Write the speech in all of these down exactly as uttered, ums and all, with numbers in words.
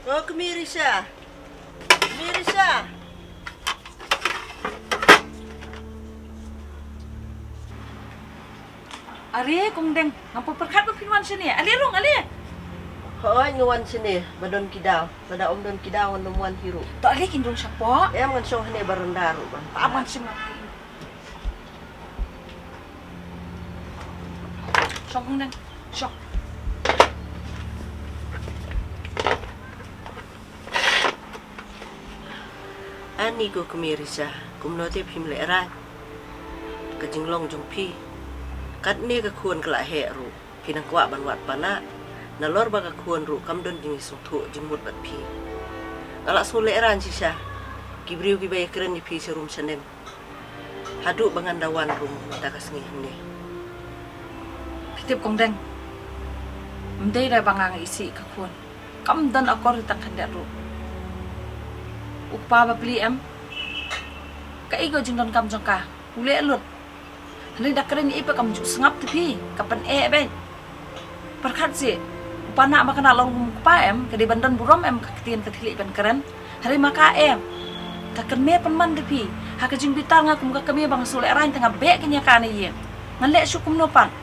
Oh, kmie Risha. Kmie Risha. Are Kong Deng, ngam pyrkhat ba phin wan shane. Ale rung, ale. Hooid, nga wan shane ba don ki daw. Lada ym don ki daw ngan ym wan hi ruh. To ale, kin rung shapoh. Em, ngan shong hangne baranda ruh ban. Pap ngan shim. Shong Kong Deng, shong. Ani ko kmie Risha, kumno te phim lehraiñ ka jinglong jong phi? Katne ka khun ka la heh ruh, phi nang kwah ban wad pana. Nalor ba ka khun ruh kam don jingisngewthuh jingmut bad phi. Nga la sngewlehraiñ shisha ki briew kiba ïakren ïa phi sha rum sha neng. Haduh ba ngan da wan rung mynta ka sngi hangne. Phi tip Kong Deng, ym dei re ba nga nga isih ka khun. Kam don akor ïa tang khyndiat ruh. U kpa bapli em, kaei ka jingdonkam jong ka, u leh lut. Hynrei da kren ïa i pat kam ju sngap te phi, ka pyneh beit. Pyrkhat seh, u pana ma ka na long kum u kpa em, ka dei ban don burom em ka ktien ka thylliej ban kren. Hynrei ma ka em, ka kynmaw pynman te phi. Ha ka jingbitar nga kum ka kmie ba nga sngewlehraiñ te nga beh kynja ka na ïing. Ngan leh shuh kumno pat?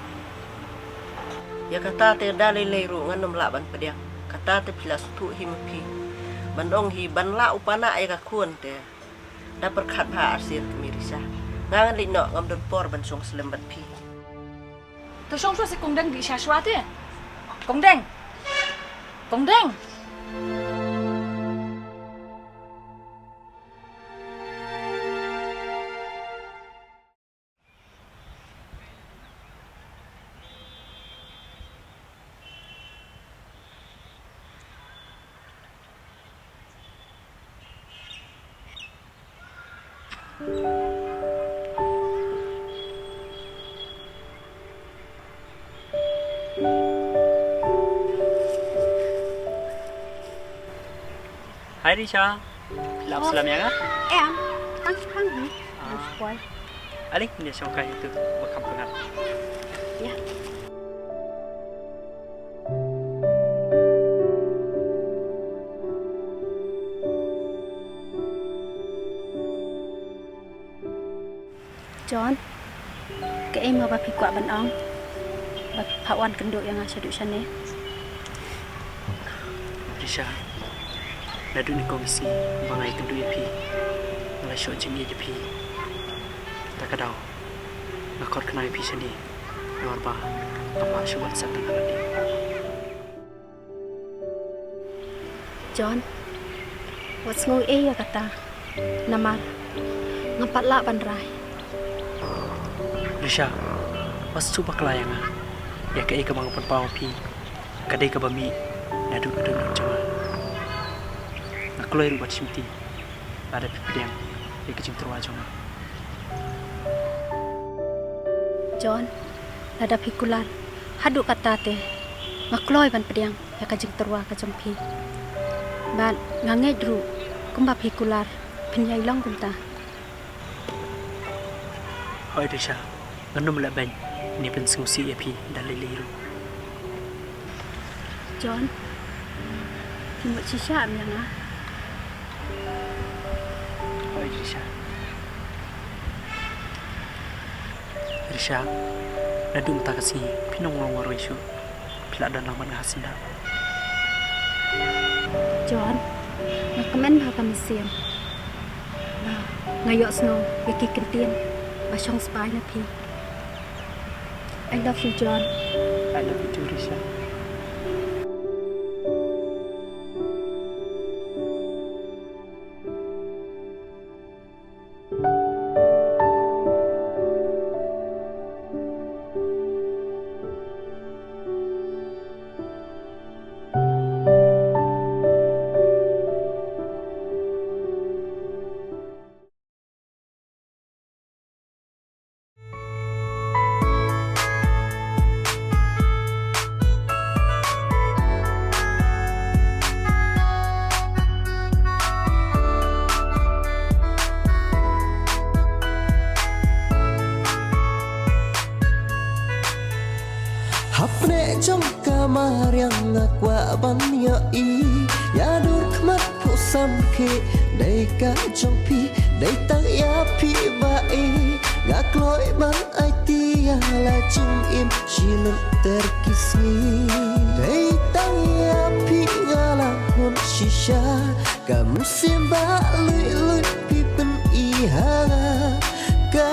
Ïa kata te da lei lei ruh ngan ym lah ban pdiang. Kata te phi la sngewthuh hi ma phi. Ban ong hi ban lah u pana ïa ka khun te. Da pyrkhat bha arsien kmie Risha. Nga ngan leit noh, ngam don por ban shong slem bad phi. To shong shuwa seh Kong Deng, dih sha shuwa te. Kong Deng. Kong Deng. Hai Risha. Lap salam ïa nga. Em, tang tang hi. Ah. Boy. Ale, ïa shong kai tu, ba kham pyngat. Ïa. John, kaei ma ba phi kwah ban ong ba phi phah wan kynduh ïa nga shaduh shane? Risha, naduh nyngkong ka sngi ba nga ïakynduh ïa phi, nga la shoh jingïeit ïa phi. Ta ka daw nga khot khnang ïa phi shane, namar ba nga kwah shuh ban sah tang ha lade. John, wat sngew ei ïa kata. Namar ngam pat lah ban rai. Risha, wat shu bakla ïa nga. Ïa kaei kaba nga pynpaw ha phi ka dei kaba mih naduh ka dohnud jong nga. Nga kloi ruh ban shimti lada phi pdiang ïa ka jingtyrwa jong nga. John, lada phi kular haduh katta te, nga kloi ban pdiang ïa ka jingtyrwa ka jong phi. Bad nga ngeit ruh kumba phi kular phin ïai long kumta. Hooid Risha, ngan ym leh beiñ ne pynsngewsih ïa phi da lei lei ruh. John, phi mut shisha em ïa nga? Hooid Risha. Risha, naduh mynta ka sngi phin ym long marwei shuh. Phi la don lang bad nga ha syndah. John, nga kmen bha ka mynsiem ba nga ïohsngew ïa ki kyntien ba shong spah na phi. I love you, John. I love you too, Risha. Hapdeng jong ka Mariang nga kwah ban ïohi ïa dur khmat phuh sam khie, dei ka jong phi, dei tang ïa phi ba ïeit. Nga kloi ban aiti ïa la jingim shi lynter ki sngi, dei tang ïa phi nga la hun shisha. Ka mynsiem ba luid luid phi pyni ha nga, ka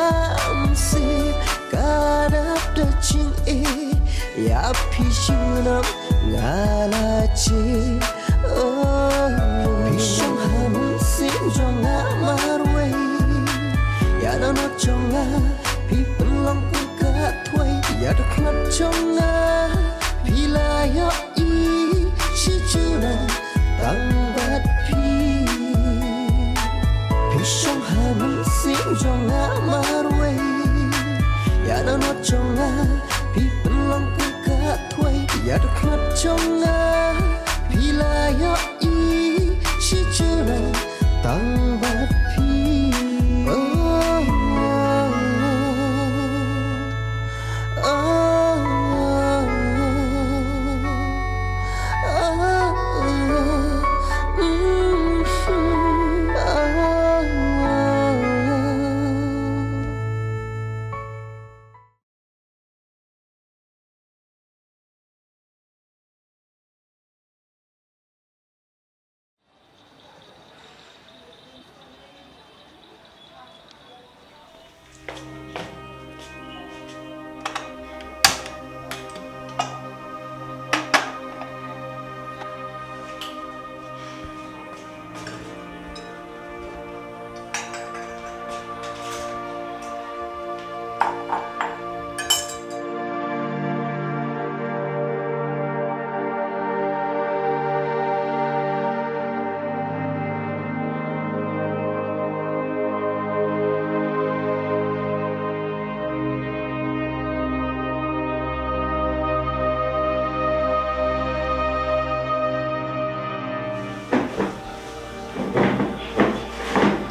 mynsiem ka dap da jingïeit ïa phi junom nga la jied. Oh, phi shong ha mynsiem jong nga marwei, ïa dohnud jong nga phi pynlong kum ka thwei, ïa dohnud jong nga phi la ïoh i shi junom tang bad phi. Phi shong ha mynsiem jong nga marwei, ïa dohnud jong nga phi pynlong kum ka thwei, ïa dohnud jong nga phi la ïoh i shi junom tang bad phi. Oh, oh, oh.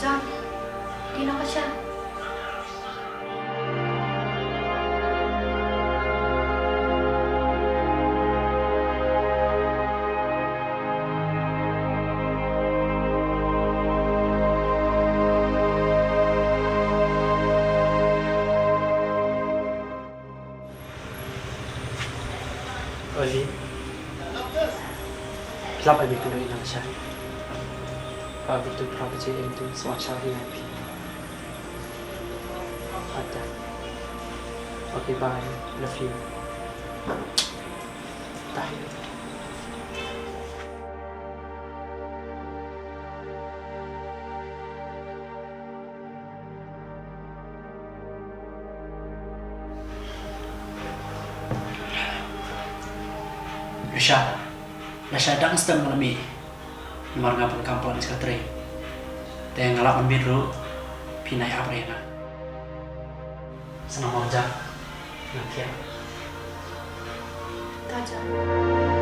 John, dei noh ka sha. Oli. Lap ai mi kynduh ïa nga sha. Ba bitu pra ba je em tu swa sha hi ai pi. Ata. Okay, bye. Love you. Bye. Risha, lashai dang stem nga la mih. Namar nga pun kam plan secretary. Te nga lah ban mih ruh, phi nai ap re na. Sana mau ja, na kia. Ta ja.